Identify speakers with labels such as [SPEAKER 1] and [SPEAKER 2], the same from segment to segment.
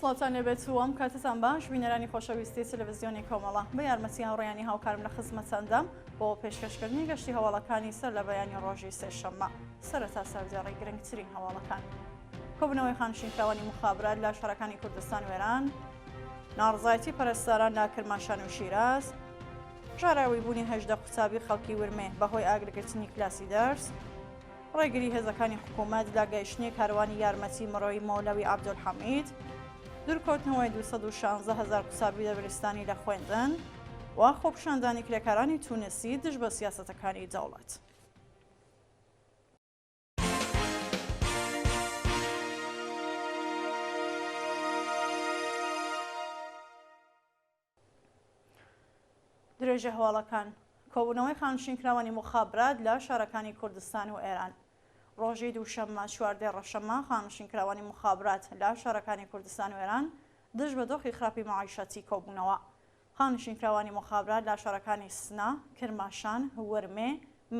[SPEAKER 1] سڵاوتان لێبێت و ئەم کاتەتان باش بینەرانی خۆشەویستی تەلەڤزیۆنی کۆمەڵە بە یارمەتی هاوڕێیانی هاوکارم لە خزمەتاندام بۆ پێشکەشکردنی گەشتی هەواڵەکانی سەر لە بەیانی ڕۆژی سێشەممە سەرەتا سەردێڕی گرنگترین هەواڵەکان کۆبوونەوەی خانشینکراوانی مخابرات لە شارەکانی کوردستان و ئێران ناڕزایەتی پەرستاران لە کرماشان و شیراز ژاراوی بوونی 18 قوتابی خەڵکی ورمێ بەهۆی ئاگرگرتنی کلاسی دەرس ڕێگری هێزەکانی حکوومەت لە گەیشتنی کاروانی یارمەتی مرۆیی مەولەوی عەبدولحەمید، دوورکەوتنەوەی 216 هەزار قوتابی دەبیرستانی لە خوێندن و خۆپیشاندانی کرێکارانی تونسی دژ بە سیاسەتەکانی دەوڵەت. درێژە هەواڵەکان کۆبوونەوەی خانشینکراوانی موخابرات لە شارەکانی کوردستان و ئێران ڕۆژی دووشەممە چواردەی ڕەشەمە خانشینکراوانی موخابرات لە شارەکانی کوردستان و ئێران دژ بە دۆخی خراپی مەعیشەتی کۆبوونەوە. خانشینکراوانی موخابرات لە شارەکانی سنە، کرماشان، ورمێ،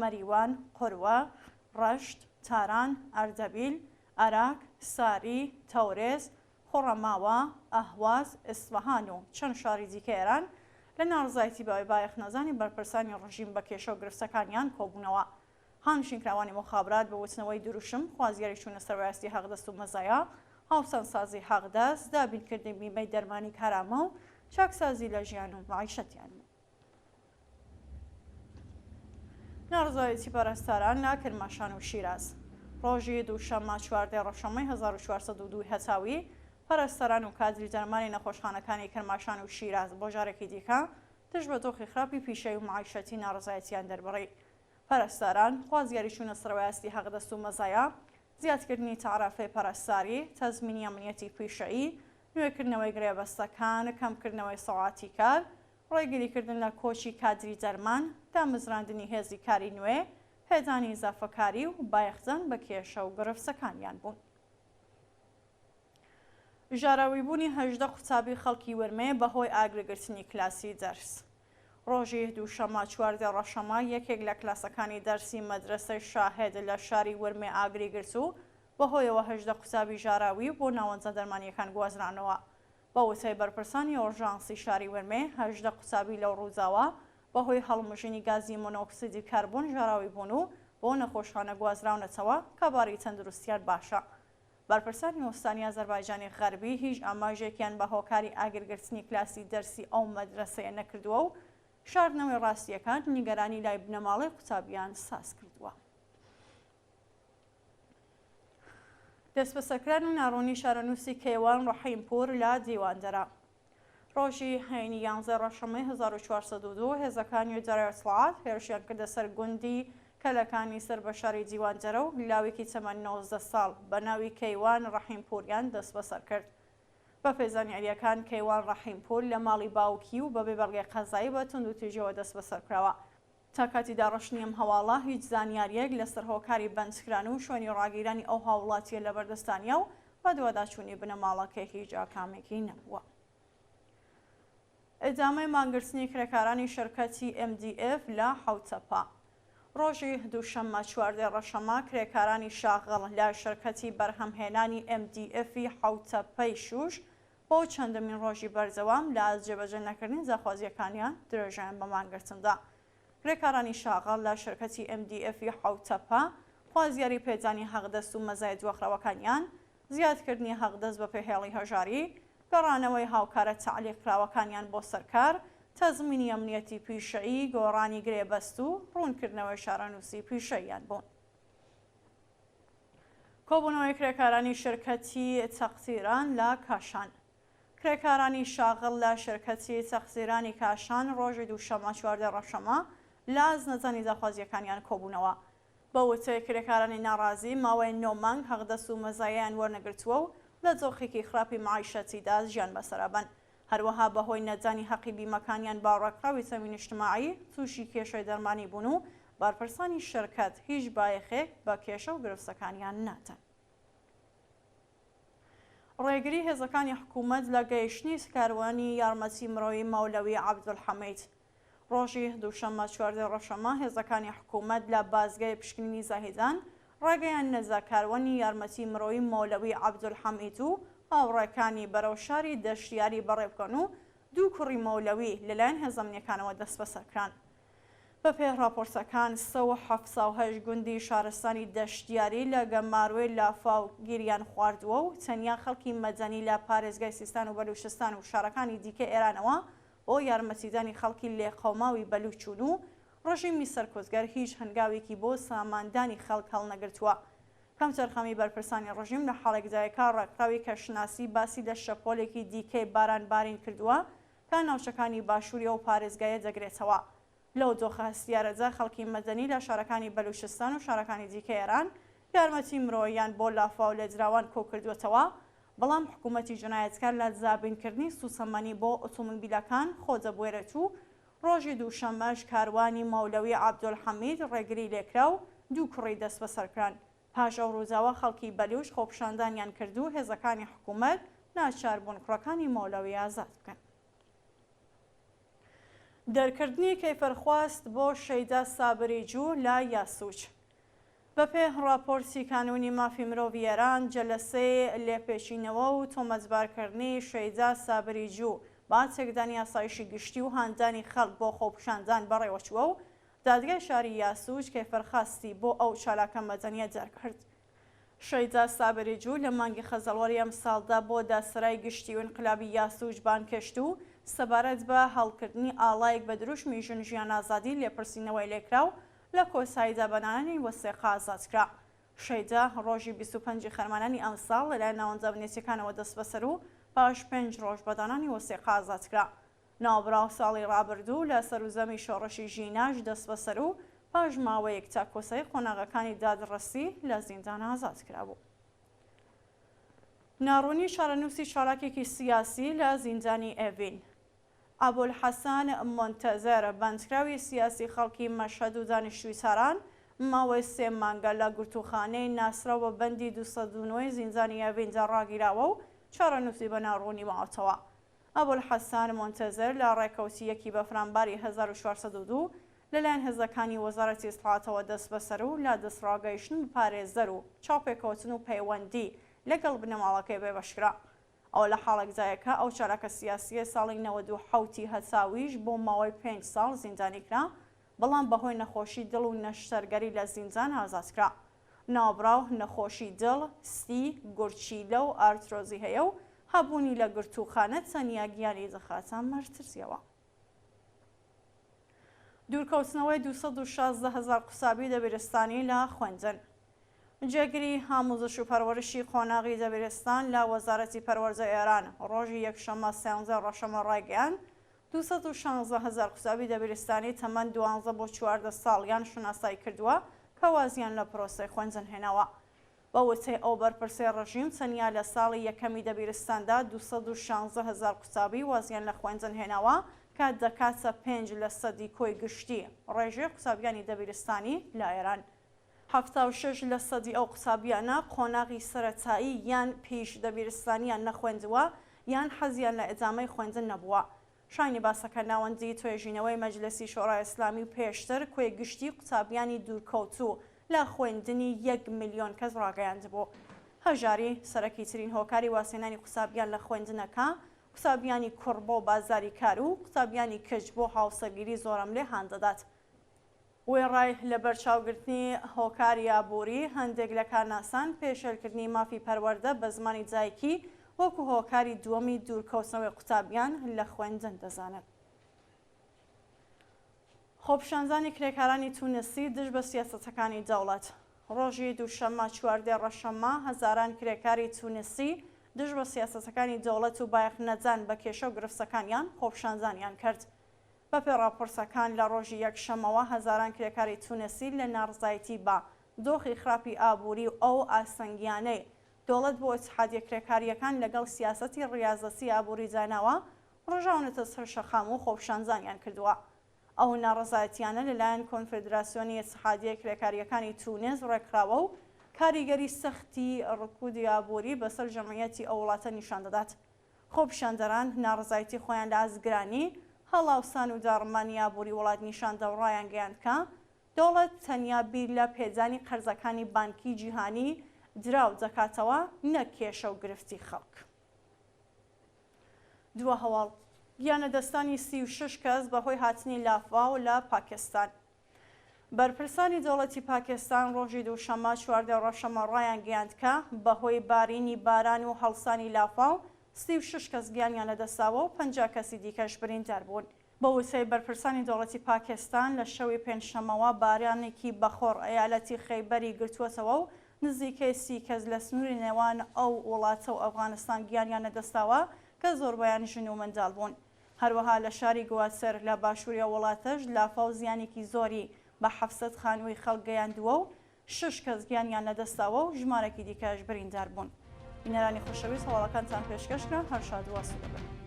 [SPEAKER 1] مەریوان، قوروە، ڕەشت، تاران، ئەردەبیل، ئەراک، ساری، تەورێز، خوڕەماوە، ئەهواز، ئیسفەهان و چەند شاری دیکەی ئێران لە ناڕەزایەتی بە بایەخنەدانی بەرپرسانی ڕژیم بە کێشە و گرفتەکانیان کۆبوونەوە. خانشینکراوانی موخابرات بە وتنەوەی دروشم خوازیاری چوونە سەروایاستی حەقدەست و مەزایا، هاوسانسازی حەقدەست، دابینکردنی بیمەی دەرمانی کارامە و چاکسازی لە ژیان و مەعیشەتیان بوون. ناڕەزایەتی پەرستاران لە کرماشان و شیراز. ڕۆژی دووشەممە چواردەی ڕەشەممەی 1402 هەتاوی، پەرستاران و کادری دەرمانی نەخۆشخانەکانی کرماشان و شیراز بۆ جارێکی دیکە دژ بە دۆخی خراپی پیشەیی و مەعیشەتی ناڕەزایەتیان دەربڕی. پەرستاران خوازیاری چوونە سەرەوەی حەقدەست و مەزایا، زیادکردنی تەعرەفەی پەرستاری، تەزمینی ئەمنیەتی پیشەیی، نوێکردنەوەی گرێبەستەکان، کەمکردنەوەی سەعاتی کار، ڕێگریکردن لە کۆچی کادری دەرمان، دامەزراندنی هێزی کاری نوێ، پێدانی ئیزافەکاری و بایەخدان بە کێشە و گرفتەکانیان بوون. ژاراویبوونی 18 قوتابی خەڵکی ورمێ بەهۆی ئاگرگرتنی کلاسی دەرس. ڕۆژی دووشەممە 14 ڕەشەمە یەکێک لە کلاسەکانی دەرسی مەدرەسەی شاهد لە شاری ورمێ ئاگری گرت و بەهۆیەوە 18 قوتابی ژاراوی بۆ ناوەندە دەرمانییەکان گوازرانەوە. بە وتەی بەرپرسانی ئۆرژانسی شاری ورمێ، 18 قوتابی لەو ڕووداوە بەهۆی هەڵمژینی گازی مۆنۆکسیدی کاربۆن ژاراوی بوون و بۆ نەخۆشخانە گوازراونەتەوە کە باری تەندروستیان باشە. بەرپرسانی ئوستانی ئازەربایجانی غەربی هیچ ئاماژێکیان بە هۆکاری ئاگرگرتنی کلاسی دەرسی ئەو مەدرەسەیە نەکردووە و شاردنەوەی ڕاستییەکان نیگەرانی لای بنەماڵەی قوتابیان ساز کردووە. دەستبەسەرکران و ناڕوونی چارەنووسی کەیوان ڕەحیمپوور لە دیواندەرە. ڕۆژی هەینی یانزەی ڕەشەمەی 1402 هێزەکانی ئیدارەی ئیتڵاعات هێرشیان کردە سەر گوندی کەلەکانی سەر بە شاری دیواندەرە و لاوێکی تەمەن 19 ساڵ بە ناوی کەیوان ڕەحیمپووریان دەستبەسەر کرد. بەپێی زانیارییەکان کەیوان ڕەحیمپوور لە ماڵی باوکی و بەبێ بەڵگەی قەزایی بە توندوتیژیەوە دەستبەسەر کراوە. تا کاتی داڕشتنی ئەم هەواڵە هیچ زانیارییەک لەسەر هۆکاری بەندکران و شوێنی ڕاگیرانی ئەو هاووڵاتییە لەبەردەستا نییە و بەدواداچوونی بنەماڵەکەی هیچ ئاکامێکی نەبووە. ئیدامەی مانگرتنی کرێکارانی شرکەتی MDF لە حەوتەپە. ڕۆژی دووشەممە چواردەی ڕەشەمە کرێکارانی شاغڵ لە شرکەتی بەرهەمهێنانی MDF ی حەوتەپەی شوش بۆ چەندەمین ڕۆژی بەردەوام لە جێبەجێ نەکردنی داخوازییەکانیان درێژەیان بە مانگرتن دا. کرێکارانی شاغڵ لە شرکەتی MDF ی حەوتەپە خوازیاری پێدانی حەقدەست و مەزایە دواخراوەکانیان، زیادکردنی حەقدەست بەپێی هێڵی هەژاری، گەڕانەوەی هاوکارە تەعلیقکراوەکانیان بۆ سەر کار، تەزمینی ئەمنیەتی پیشەیی، گۆڕانی گرێبەست و ڕوونکردنەوەی چارەنووسی پیشەییان بوون. کۆبوونەوەی کرێکارانی شرکەتی تەقتیران لە کاشان. کرێکارانی شاغڵ لە شرکەتی تەقتیرانی کاشان ڕۆژی دووشەممە 14 ڕەشەمە لە ئازنەزانی داخوازییەکانیان کۆبوونەوە. بە وتەی کرێکارانی ناڕازی ماوەی نۆ مانگ حەقدەست و مەزایایان وەرنەگرتووە و لە دۆخێکی خراپی مەعیشەتیدا ژیان بەسەرئەبەن. هەروەها بەهۆی نەدانی هەقی بیمەکانیان بە ڕێکخراوی تەمین ئیجتماعی تووشی کێشەی دەرمانی بوون و بەرپرسانی شرکەت هیچ بایەخێک بە کێشە و گرفتەکانیان نادەن. ڕێگری هێزەکانی حکوومەت لە گەیشتنی کاروانی یارمەتی مرۆیی مەولەوی عەبدولحەمید ڕۆژی دووشەممە 14 ڕەشەمە هێزەکانی حکوومەت لە بازگەی پشکنینی زاهیدان ڕێگەیان نەدا کاروانی یارمەتی مرۆیی مەولەوی عەبدولحەمید و هاوڕێکانی بەرەو شاری دەشتیاری بەڕێ بکەن و دوو کوڕی مەولەوی لەلایەن هێزە ئەمنییەکانەوە دەستبەسەر کران. بەپێی ڕاپۆرتەکان، 178 گوندی شارستانی دەشتیاری لە گەمارۆی لافاو گیریان خواردووە و تەنیا خەڵکی مەدەنی لە پارێزگای سیستان و بەلوچستان و شارەکانی دیکەی ئێرانەوە بۆ یارمەتیدانی خەڵکی لێقەوماوی بەلوچ چوون و ڕژیمی سەرکوتگەر هیچ هەنگاوێکی بۆ ساماندانی خەڵک هەڵنەگرتووە. کەمتەرخەمی بەرپرسانی ڕژیم لە حاڵێکدایە کە ڕێکخراوی کەشناسی باسی لە شەپۆلێکی دیکەی باران بارین کردووە کە ناوچەکانی باشووری ئەو پارێزگایە دەگرێتەوە. لەو دۆخە هەستیارەدا خەڵکی مەدەنی لە شارەکانی بەلوچستان و شارەکانی دیکەی ئێران یارمەتی مرۆییان بۆ لافاولێدراوان کۆکردووەتەوە، بەڵام حکوومەتی جەنایەتکار لە دابینکردنی سووتەمەنی بۆ ئۆتۆمبیلەکان خۆ دەبوێرێت و ڕۆژی دووشەممەش کاروانی مەولەوی عەبدولحەمید ڕێگری لێکرا و دوو کوڕی دەستبەسەرکران. پاش ئەو ڕووداوە خەڵکی بەلوچ خۆپیشاندانیان کرد و هێزەکانی حکوومەت ناچار بوون کوڕەکانی مەولەوی ئازاد بکەن. دەرکردنی کەیفەرخواست بۆ شەیدا سابری جوو لە یاسوج. بەپێ ڕاپۆرتی کانوونی مافی مرۆڤی ئێران، جەلەسەی لێپێچینەوە و تۆمەتبارکردنی شەیدا سابری جوو بە تێکدانی ئاسایشی گشتی و هاندانی خەڵک بۆ خۆپیشاندان بەڕێوەچووە و دادگای شاری یاسوج کەیفەرخواستی بۆ ئەو چالاکە مەدەنییە دەرکرد. شەیدا سابری جوو لە مانگی خەزەڵوەری ئەمساڵدا بۆ دادسەرای گشتی و ئینقلابی یاسوج بانگهێشت و سەبارەت بە هەڵکردنی ئاڵایەک بە دروشمی ژن ژیان ئازادی لێپرسینەوەی لێکرا و لە کۆتاییدا بە دانانی وەسێقە ئازاد کرا. شەیدا ڕۆژی 25 ی خەرمانانی ئەمساڵ لەلایەن ناوەندە ئەمنیەتیەکانەوە دەستبەسەر و پاش پێنج ڕۆژ بە دانانی وەسێقە ئازاد کرا. ناوبراو ساڵی ڕابردوو لە سەروزەمی شۆڕشی ژیناش دەستبەسەر و پاش ماوەیەک تا کۆسای قۆناغەکانی دادڕەسی لە زیندان ئازاد کرابوو. ناڕوونی چارەنووسی چالاکێکی سیاسی لە زیندانی ئێڤین. ئەبولحەسەن مونتەزر، بەندکراوی سیاسی خەڵکی مەشهەد و دانیشتووی تاران، ماوەی سێ مانگە لە گرتووخانەی ناسراو بە بەندی 209 ی زیندانی ئێڤیندا ڕاگیراوە و چارەنووسی بە ناڕوونی ماوەتەوە. ئەبولحەسەن مونتەزر لە ڕێکەوتی یەکی بەفرانباری 1402 لەلایەن هێزەکانی وەزارەتی ئیتڵاعاتەوە دەستبەسەر و لە دەستڕاگەیشتن بە پارێزەر و چاوپێکەوتن و پەیوەندی لەگەڵ بنەماڵەکەی بێبەشکرا. ئەوە لە حاڵێکدایە کە ئەو چالاکە سیاسییە ساڵی 97 ی هەتاویش بۆ ماوەی پێنج ساڵ زیندانی کرا، بەڵام بەهۆی نەخۆشی دڵ و نەشتەرگەری لە زیندان ئازاد کرا. ناوبراو نەخۆشی دڵ، سی، گورچیلە و ئارترۆزی هەیە و هەبوونی لە گرتووخانە تەنیا گیانی دەخاتە مەرترسییەوە. دوورکەوتنەوەی 216 هەزار قوتابی دەبیرستانی لە خوێندن. جێگری ئاموزش و پەروەرشی قۆناغی دەبیرستان لە وەزارەتی پەروەردەی ئێران ڕۆژی یەکشەممە سێانزە ڕەشەمە ڕایگەیاند، 216 هەزار قوتابی دەبیرستانی تەمەن دوانزە بۆ 14 ساڵیان شوناسایی کردووە کە وازیان لە پرۆسەی خوێندن هێناوە. بە وتەی ئەو بەرپرسەی ڕژیم، تەنیا لە ساڵی یەکەمی دەبیرستاندا 216 هەزار قوتابی وازیان لە خوێندن هێناوە کە دەکاتە پێنج لە سەدی کۆی گشتی ڕێژەی قوتابیانی دەبیرستانی لە ئێران. 76 لە سەدی ئەو قوتابیانە قۆناغی سەرەتایی یان پیش دەبیرستانیان نەخوێندووە یان حەزیان لە ئیدامەی خوێندن نەبووە. شایانی باسە کە ناوەندی توێژینەوەی مەجلسی شۆرای ئیسلامی پێشتر کۆی گشتی قوتابیانی دوورکەوتوو لە خوێندنی یەک میلیۆن کەس ڕاگەیاندبوو. هەژاری، سەرەکیترین هۆکاری وازهێنانی قوتابیان لە خوێندنەکە، قوتابیانی کوڕ بۆ بازاری کار و قوتابیانی کچ بۆ هاوسەرگیری زۆرەملێ هان دەدات. وێڕای لەبەرچاوگرتنی هۆکاری ئابووری، هەندێک لە کارناسان پێشێلکردنی مافی پەروەردە بە زمانی دایکی وەکو هۆکاری دووەمی دوورکەوتنەوەی قوتابیان لە خوێندن دەزانن. خۆپیشاندانی کرێکارانی تونسی دژ بە سیاسەتەکانی دەوڵەت. ڕۆژی دووشەممە 14 ڕەشەممە هەزاران کرێکاری تونسی دژ بە سیاسەتەکانی دەوڵەت و بایەخ نەدان بە کێشە و گرفتەکانیان خۆپیشاندانیان کرد. بەپێی ڕاپۆرتەکان لە ڕۆژی یەکشەممەوە هەزاران کرێکاری تونسی لە ناڕزایەتی بە دۆخی خراپی ئابووری و ئەو ئاستەنگیانەی دەوڵەت بۆ ئیتحادیە کرێکارییەکان لەگەڵ سیاسەتی ڕیازەتی ئابووری داناوە ڕژاونەتە سەر شەقام و خۆپیشاندانیان کردووە. ئەو ناڕەزایەتیانە لەلایەن کۆنفێدراسیۆنی ئیتحادیە کرێکارییەکانی تونس ڕێکخراوە و کاریگەری سەختی ڕکودی ئابووری بەسەر جەمعیەتی ئەو وڵاتە نیشان دەدات. خۆپیشاندەران ناڕەزایەتی خۆیان لە ئاست گرانی، هەڵاوسان و داڕمانی ئابووری وڵات نیشان دا و ڕایانگەیاند کە دەوڵەت تەنیا بیر لە پێدانی قەرزەکانی بانکی جیهانی دراو دەکاتەوە نەک کێشە و گرفتی خەڵک. دوا هەواڵ، گیانلەدەستدانی 36 کەس بەهۆی هاتنی لافاو لە پاکستان. بەرپرسانی دەوڵەتی پاکستان ڕۆژی دووشەممە 14 ڕەشەممە ڕایانگەیاند کە بەهۆی بارینی باران و هەڵسانی لافاو 36 کەس گیانیان لەدەستداوە و 50 کەسی دیکەش بریندار بوون. بە وتەی بەرپرسانی دەوڵەتی پاکستان، لە شەوی پێنجشەممەوە بارانێکی بەخوڕ ئەیالەتی خەیبەری گرتووەتەوە و نزیکەی سی کەس لە سنووری نێوان ئەو وڵاتە و ئەفغانستان گیانیان لەدەستداوە کە زۆربەیان ژن و منداڵ بوون. هەروەها لە شاری گواتسەر لە باشووری ئەو وڵاتەش لافاو زیانێکی زۆری بە 700 خانووی خەڵک گەیاندووە و شەش کەس گیانیان لەدەستداوە و ژمارەکی دیکەش بریندار بوون. بینەرانی خۆشەویست هەواڵەکانتان پێشکەش کرا، هەر شاد و ئاسوودە بن.